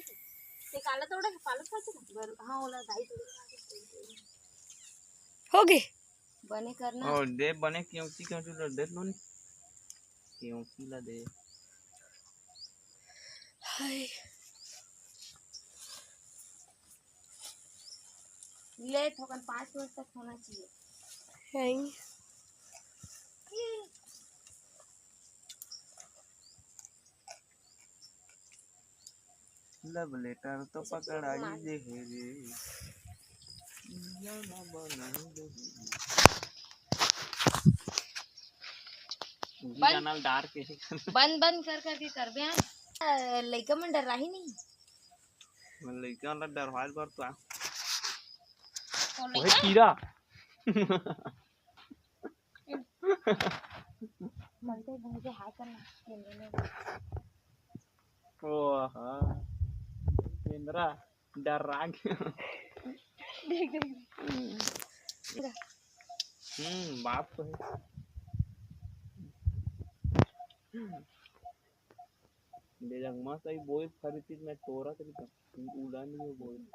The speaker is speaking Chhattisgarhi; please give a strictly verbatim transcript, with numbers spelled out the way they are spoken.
ते काला तोड़े, काला तोड़े। बर-, हाँ, ओला दाई तोड़े। हो गे। बने करना। और दे बने क्योंकि, क्योंकि तो देख लो नी। क्योंकि ला दे। हाय। ले, थोकन पाँच बजे तक होना चाहिए। हैं। Love letter तो पकड़ाई दे हे रे। बंद। Channel डार के। बंद, बंद कर करके करबे, हाँ। अ, लइका मन डराही नहीं। मन लइका मन डरवाए बर तो आ। तो ओहे लइका? कीरा। चलते घूम के हाय करना, कैमरे में। ओ हाँ, केंद्रा डर्रा गे। देख, देख। हम्म, बात तो है। दे जंग मस्त आई बोई फरी तीर में टोरा करी तो उड़ा नहीं हो बोई।